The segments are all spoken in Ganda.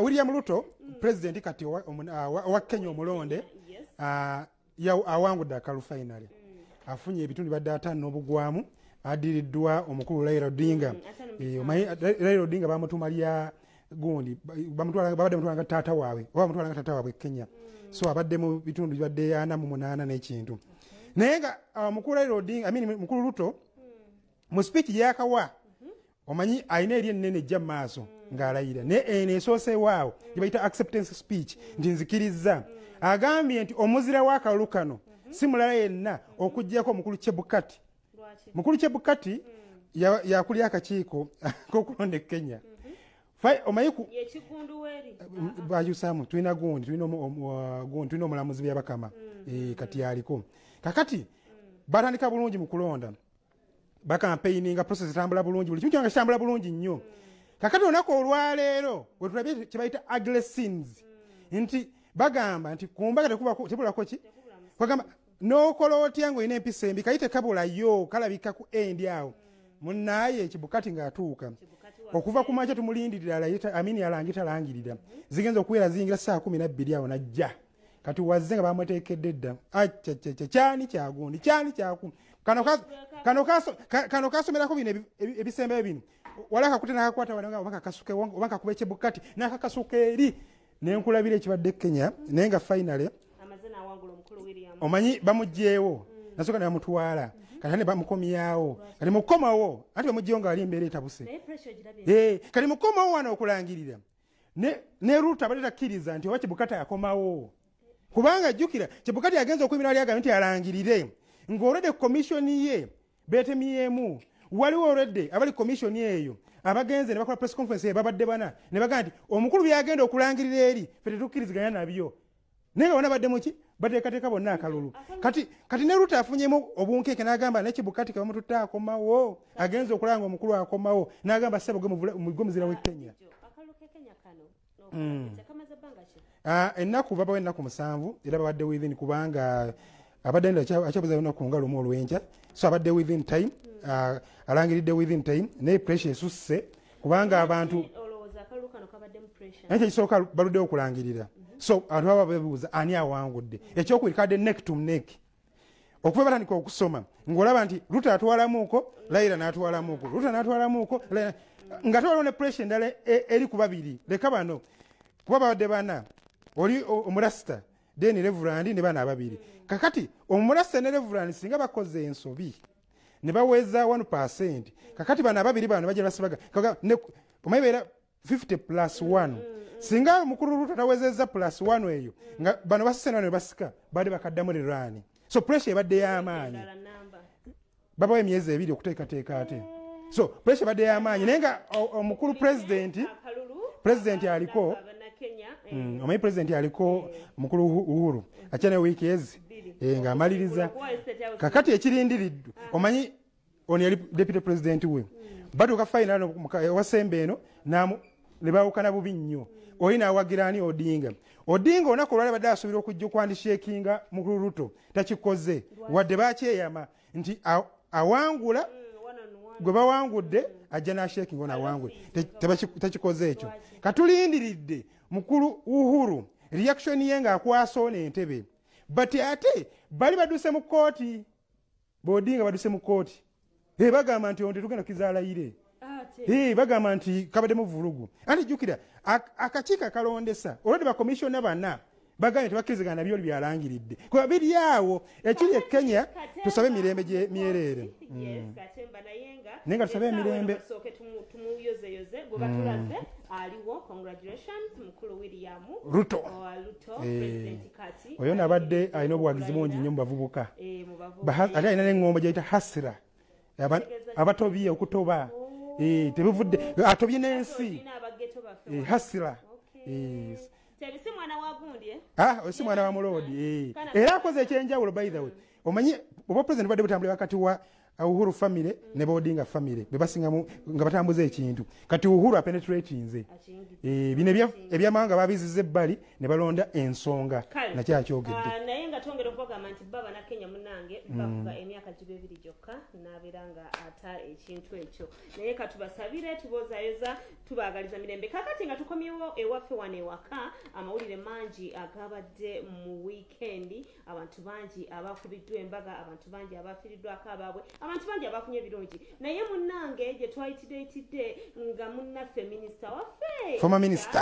William Ruto, president kati owa Kenya omulonde, awangudde akalulu finally. Afunye ebitundu badde 5 n'obugwamu, adiriddwa omukulu Raila Odinga. Omanyi Raila Odinga bamutuma lya gundi, bamutwala, babadde bamutwala nga taata waabwe, oba bamutwala nga taata waabwe Kenya. So abadde mu bitundu bibadde 48 n'ekintu. Naye nga mukulu Raila Odinga, I mean mukulu Ruto, mu speech gy'akawa, omanyi alina eri ennene ejja mu maaso ng'alayira, naye eno esooseewaawo gye bayita acceptance speech, nti nzikirizza. Agambye nti omuzira w'akalulu kano si mulala yenna okuggyako omukulu Chebukati. Mukulu Chebukati yakulya akakiiko k'okulonda e Kenya. Omanyi ku bakyusaamu, tulina gundi, tulina gundi, tulina omulamuzi Byabakama, kati yaliko. Kakati batandika bulungi mu kulonda, bakampeininga, process etambula bulungi, buli kimu kyonna kitambula bulungi nnyo. Kakati olunaku olwaleero we tulabye kye bayita ugly scenes, nti bagamba nti ku mbaga tebulako ki? Bagamba n'okola otya ng'olina empisa embi, kayi tekabulayo, kalabika ku endi awo. Munnaaye Chebukati ng'atuuka okuva ku makya tumulindirira alayita, amini alangi talangirira, zigenza okuwera ziyingira ssaawa 12 awo n'ajja. Kati wazze nga bamuteekedde dda. Acaccaca, kyani kyagundi, kyani kyaku. Kano kasomerako bino ebisembayo bino. Wala akakutte n'akakwata wano nga oba kakasuke, oba kakube Chebukati, n'akakasuka eri. Ne nkulabira ekibadde Kenya, naye nga finally amaze n'awangula omukulu William. Omanyi bamuggyeewo, nasooka ne bamutwala, kati ne bamukomyawo, kati mukomawo, anti bamuggyeewo ng'ali embeera etabuse. Naye pressure ogirabye. Kati mukomawo wano okulangirira. Ne Ruto abadde takkiriza nti oba Chebukati akomawo. Kubanga jjukira, Chebukati agenze okuyimira ali agambye nti alangirire, ng'olwedde commission ye beetemyemu. Waliwo olwedde abali commission eyo abagenze ne bakola press conference eyo, babadde bana, ne bagamba nti omukulu by'agenda okulangirira eri ffe tetukkiriziganya nabyo. Naye nga bonna badde mu ki? Bateekateeka bonna akalulu. Kati ne Ruto afunyemu obunkenke n'agamba ne Chebukati kebamututte akomawo, agenze okulaba nga omukulu akomawo, n'agamba ssebo gwe muzira w'e Kenya. Akalulu k'e Kenya kano, kamaze bbanga ki? Ennaku babawo ennaku 7, era babadde within, kubanga abadde ndala akyabuza lunaku nga lumu olw'enkya, so abadde within time, alangiridde within time, naye pressure esusse kubanga abantu Olowooza akalulu kano kabaddemu pressure? Naye ekisooka baluddewo okulangirira, so abantu baba beebuuza ani awangudde. Ekyokubiri kadde neck to neck, okuva batandika okusoma ng'olaba nti Ruto atwalamuuko, Raila n'atwalamuuko, Ruto n'atwalamuuko, Raila, nga tewaliwo ne pressure endala eri ku babiri. Leka bano kuba babadde bana, oli omurasita then Reverend ne bana ababiri. Kakati omurasita ne Reverend singa bakoze ensobi ne baweza 1%, kakati bano ababiri bano bajja basibaga. Kaga, ne, omanyi beera 50 plus 1. Singa omukulu Ruto tawezezza plus 1 eyo, nga bano basise ne basika, badde bakaddamu rerani. So pressure ebadde y'amaanyi. Babawo emyezi 2 okuteekateeka ate. So pressure ebadde y'amaanyi, naye nga omukulu president aliko, omanyi president aliko mukulu Uhuru, akyane wiiki ezi, ng'amaliriza. Kakati ekirindiriddwa, omanyi ono yali deputy president we. Batuuka final no wasembe eno, ne baawukana bubi nnyo. Oli n'awagira ani? Odinga. Odinga olunaku olwaleero badde asuubira okujja okwandishekinga mukulu Ruto, takikoze. Wadde bakyeyama nti awangula, gwe bawangudde ajja n'ashekinga ono awangule. Takikoze ekyo. Katulindiridde mukulu Uhuru reaction ye ng'akwasa ono entebe. But ate bali badduse mu kkooti, Bodinga badduse mu kkooti. Bagamba nti ono tetugenda kizaalayire. Bagamba nti kabaddemu vvulugu. Anti jjukira, akakiiko akalondesa, olwedde bakomishona bana bagambye tebakkirizigana na byoli byalangiridde. Kuba biri awo, ekiri e Kenya, tusabe emirembe gye myereere. Yes, Katemba, naye nga Naye nga tusabe essaawa eno emirembe. basooke tumuyozeyoze, gwe batulaze aliwo. Congratulations, mukulu William Ruto. Owa Ruto, President Kati. Oyo nabadde alina obuwagizi bungi nnyo mu bavubuka. Mu bavubuka. Ate alina n'eŋŋombo gy'ayita hasira. Tegeeza Abatobye okutoba. Oh. Tebivudde, atobye n'ensi. Atobye n'abageto baffe. Hasira. Okay. Tebi si mwana wa gundi, eh? Si mwana wa Mulodi. Kana Era akoze ekyenjawulo, by the way. Omanyi oba president badde butambulira wakati wa Uhuru family ne Odinga family bebasingamu nga batambuza ekintu. Kati Uhuru apenetratinze bino ebyamawanga babizize ebbali ne balonda ensonga nakyakyogedde. Naye nga twongera okubagamba nti baba na Kenya munnange bafuga emyaka giba ebiri gyokka n'abeera nga ata ekintu ekyo, naye katubasabire tuboozayoza tubaagaliza mirembe. Kakati nga tukomyewo ewaffe wano ewaka, amawulire mangi agabadde mu wiikendi, abantu bangi abakubiddwa embaga, abantu bangi abafiiriddwako abaabwe, abantu bangi abafunye ebirungi. Naye munnange gye twayitidde nga munnaffe minisita waffe, former minister,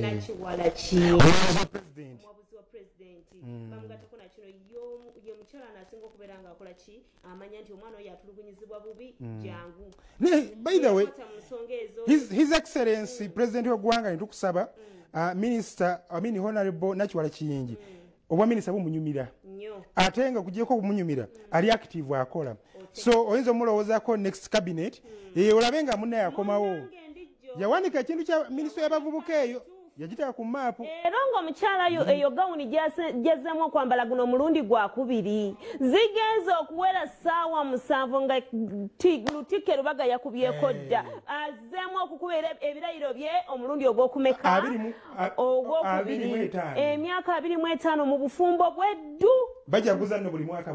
Nakiwala Omuwabuzi wa pulezidenti bamugattako nakino ye mukyala anasinga okubeera nga akola ki, amanya nti omwana oyo atulugunyizibwa bubi, jangu. By the way, His Excellency President w'eggwanga netukusaba Minister, I mean Honorable Nakiwala Kiyingi, obwa minisita bumunyumira ate nga kugyeko okumunyumira ali active akola, so oyinza omulowoozaako next cabinet olabe nga munnaye akomawo. Yawanika ekintu kya minisitule y'abavubuka eyo yagiteeka ku maapu. Era ng'omukyala yo eyo gawuni gyazzeemu okwambala guno omulundi gwakubiri, zigenze okuwera ssaawa 7 nga Lutikko Lubaga yakubyeko dda, azzeemu okukuba ebirayiro bye omulundi ogw'okumeka ogwokubiri, emyaka 25 mu bufumbo bw'eddu. Bajaguza nno buli mwaka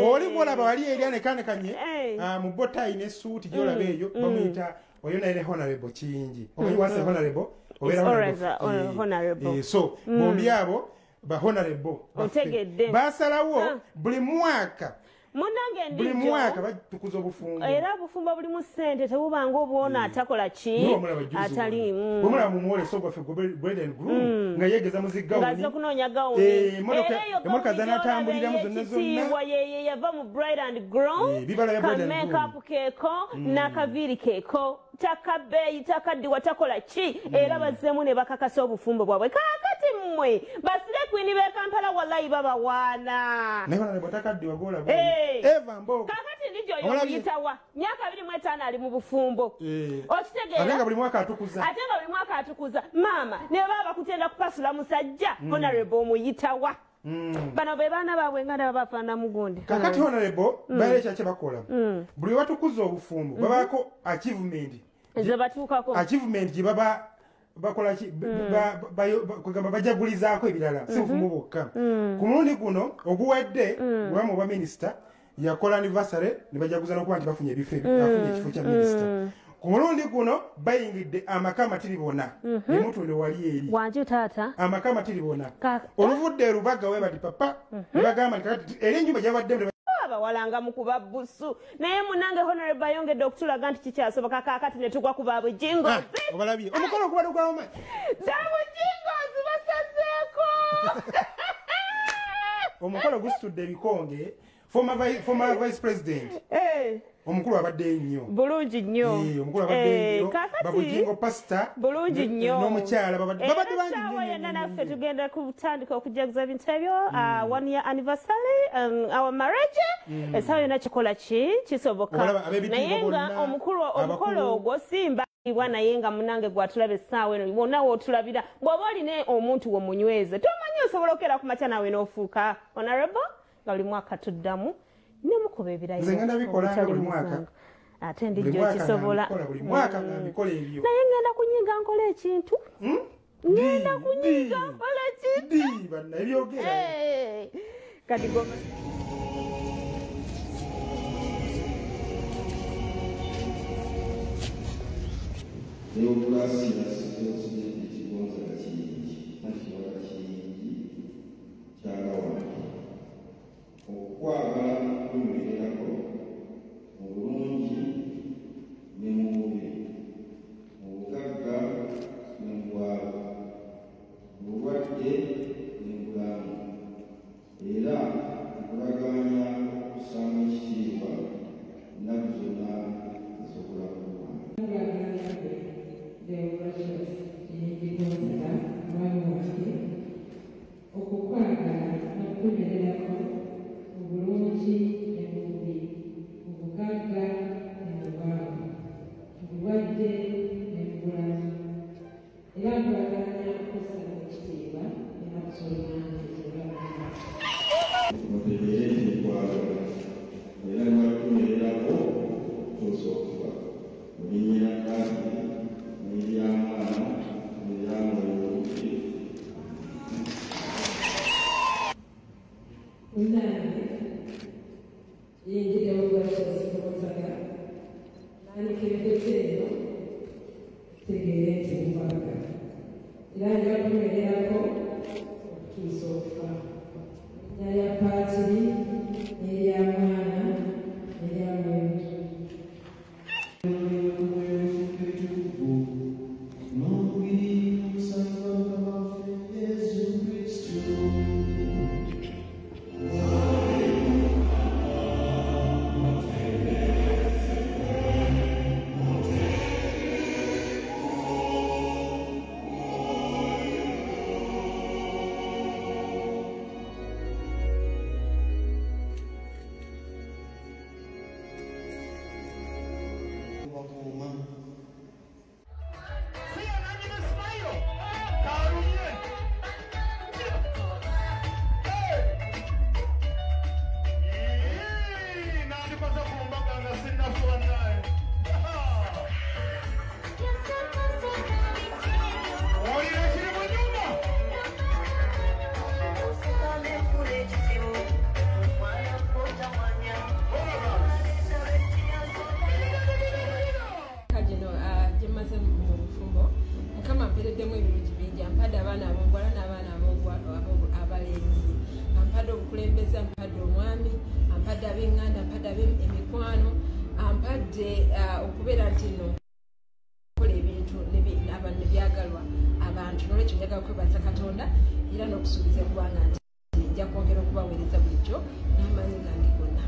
oli gwolaba wali eri anekanekanye mu botayi n'essuuti gy'olaba eyo bamuyita oyo naye Honorable Kiyingi. Omanyi wase Honorable obeera Honorable. So bombi abo ba Honorable basalawo buli mwaka munnange buli mwaka batukuza obufumbo, era obufumbo bulimu ssente tebubanga obwona atakola ki atali. Bwemulaba mumwoleso gwaffe bride and groom nga yeegeza mu zigawuni ng'azze okunoonya gawuni, emmotoka z'anaatambuliramu zonna zonna yeye yava mu bride and groom, ka makeup keeko n'akaviiri keeko, takabbeeyi takaddiwa takola ki, era bazzeemu ne bakakasa obufumbo bwabwe. Kaakati mmwe basire kwini b'e Kampala wallayi babawaana. Naye Honorable takaddiwa gw'olaba Eva Mbogo. Kakati ndijjo oyo omuyitawa myaka 25 ali mu bufumbo, okitegeera? Ate nga buli mwaka atukuza, ate nga buli mwaka atukuza. Maama ne baba bakutenda kupasula musajja, Honorable omuyitawa. Bano be baana baabwe nga ndaba bafaanana mugundi. Kakati Honorable balina ekya bakola, buli batukuza obufumbo babaako achievement ze batuukako, achievement gye baba bakola ki, kugamba bajagulizaako ebirala, si bufumbo bwokka. Ku mulundi guno oguwedde gwamu oba minisita yakola anniversary ne bajaguza n'okuba nti bafunye ebifo, bafunye ekifo kya minisita. Ku mulundi guno bayingidde amaka amatiribona emutundu wali eri wanju taata, amaka amatiribona oluvudde Rubaga we bati papa ne bagamba nti kakati eri ennyumba gyabadde abawalanga mukuba busu. Naye munnange Honorable ayongedde okutulaga nti kikyasoboka. Kaakati ne tugwa ku babujingozi. Obalabye omukolo ogubadde gw'amaanyi, zabujingozi basazeeko. Omukolo gusitudde ebikonge. Former vice president omukulu abadde nnyo bulungi nnyo, omukulu abadde nnyo Babujingo pastor bulungi nnyo n'omukyala babadde bangi nnyo. Yonna naffe tugenda kutandika okujaguza ebintu ebyo, 1 year anniversary our marriage, essaawa yonna kikola ki kisoboka. Naye nga omukolo ogwo simba ibwa, naye nga munnange gwatulaba essaawa eno wonna wootulabira, bw'oba olina omuntu wo munyweze, tomanyi osobola okera ku makya naawe n'ofuuka Honorable nga buli mwaka tuddamu nemukuba ebirayiro. Nze ngenda bikola buli mwaka, ate ndijjo kisobola naye ngenda kunyiga nkola ekintu, ngenda kunyiga nkola ekintu kati goma. Okwagala okunywererako mu bulungi ne mu bubi, mu bugagga ne mu bwavu, mu bulwadde ne mu bulamu, era nkulagaanya okussaamu ekitiibwa ennaku zonna ez'obulamu bwange. Okukwagala n'okunywererako mu bulungi ne mu bubi, mu bugagga ne mu bwavu, mu bulwadde ne mu bulamu, era nkulagaanya okussaamu ekitiibwa ennaku zonna ez'obulamu bwange. Mutegeere nti nkwagala. okutuusa okufa. Mu linnya lya Patiri n'erya Mwana n'erya Mwoyo Mutukuvu. Munnange yingira obwakyazikozanga nandika empeta eno tegeere nti nkwagala era nja kunywererako okutuusa okufa. Mu linnya lya Patiri n'erya Mwana n'erya Mwoyo Mutukuvu. Mpereddemu ebirungi bingi, ampadde abaana ab'obuwala n'abaana abalenzi, ampadde obukulembeze, ampadde omwami, ampadde ab'eŋŋanda, ampadde emikwano, ampadde okubeera nti nno nkola ebintu ne byagalwa abantu. N'olwekyo njagala kwebaza Katonda era n'okusuubiza eggwanga nti nja kwongera okubaweereza bulijjo n'amaanyi gange gonna.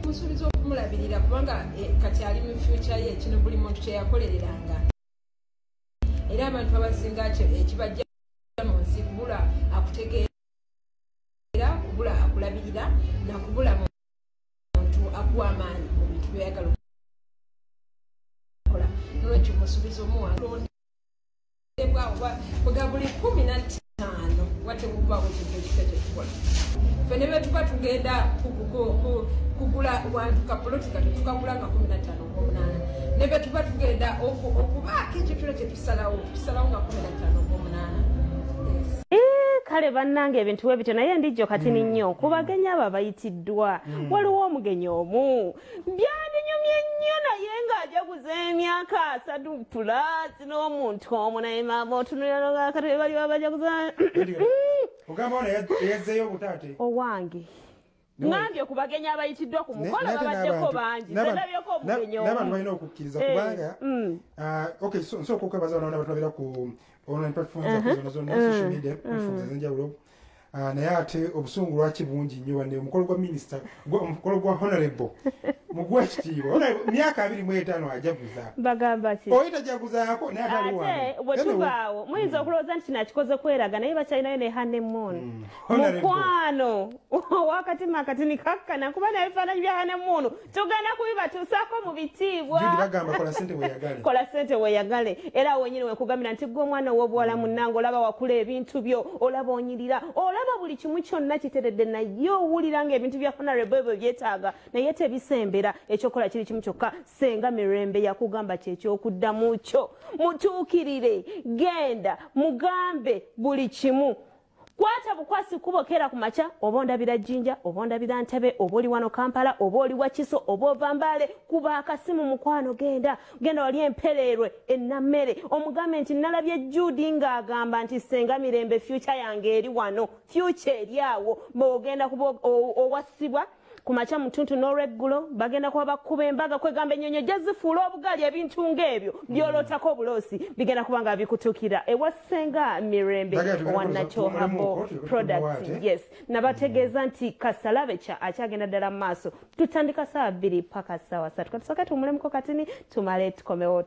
Musuubiza okumulabirira kubanga kati ali mu future ye, kino buli muntu kye yakolereranga. Era abantu abasinga ekibajja mu nsi kubula akutegeera, kubula akulabirira, nakubula muntu akuwa amaanyi mu bintu by'oyagala okukola. N'olwekyo musuubiza omuwalondebwa oba buli 15 watekubaawo kintu ekipya kyetukola. Ffe ne bwe tuba tugenda kugula wantu kapoloti kati tukagula nga 15 ogw'omunaana, ne bwe tuba tugenda okubaako ekyo kyona kye tusalawo tusalawo nga 15 ogw'omunaana. Kale bannange ebintu bwe bityo, naye ndijjo katini nnyo ku bagenyi abo abayitiddwa. Waliwo omugenyi omu byandinyumye nnyo naye ng'ajaguza emyaka 3 plus n'omuntu omu, naye maama otunulira kati bali bajaguza ogamba ono yazzeeyo obutaate owange. Ngambye ku bagenyi abayitiddwa ku mukolo babaddeko bangi, ndabyeko omugenyi omu. N'abantu balina okukkiriza kubanga okay, so nsooka okwebaza bano abatulabira ku online platforms zaffe zonna zonna, social media platforms ez'enjawulo. Naye ate obusungu lwaki bungi nnyo banne? Omukolo gwa minisita, omukolo gwa honorable muguwa ekitiibwa. Myaka 25 ajaguza, bagamba ki oyo tajaguzaako naye ate ali wange. Bwe tuvaawo muyinza okulowooza nti kino akikoze kweraga, naye bakyalinayo ne honeymoon. Mukwano owakatima akatini kakkana kuba n'ebifaananyi bya honeymoon tugenda kubibatuusaako mu bitiibwa. Bagamba kola ssente weeyagale, kola ssente weeyagale. Era wenyini wekugambira nti gwe omwana ow'obuwala munnange olaba wakula ebintu byo, olaba onyirira, olaba buli kimu kyonna kiteredde, naye owulira ng'ebintu bya honorable ebyo byetaaga naye tebisembera. Ekyokola kiri kimu kyokka, Ssenga Mirembe yakugamba kyekyokuddamu kyo. Mutuukirire, genda mugambe buli kimu. Kwata bukwasi kubo kera ku makya, oba ondabira Jinja, oba ondabira Ntebe, oba oli wano Kampala, oba oli Wakiso, oba ova Mbale, kuba akasimu mukwano, genda genda wali empereerwe ennammere, omugambe nti nalabye Judy ng'agamba nti Ssenga Mirembe future yange eri wano, future eri awo. Bw'ogenda kuba owasibwa ku makya mutuntu n'olweggulo, bagenda kuba bakuba embaga, kwegamba ennyonyi ojja zifuula obugali, ebintu ng'ebyo by'olootako obuloosi bigenda kuba nga bikutuukira ewa Ssenga Mirembe owa Natural Herbal Products. Yes, nabategeeza nti Kasalabecca akyagenda ddala mu maaso. Tutandika 2:00 paka 3:00. Katusooke tuwummulemuko katini, tumale tukomewo.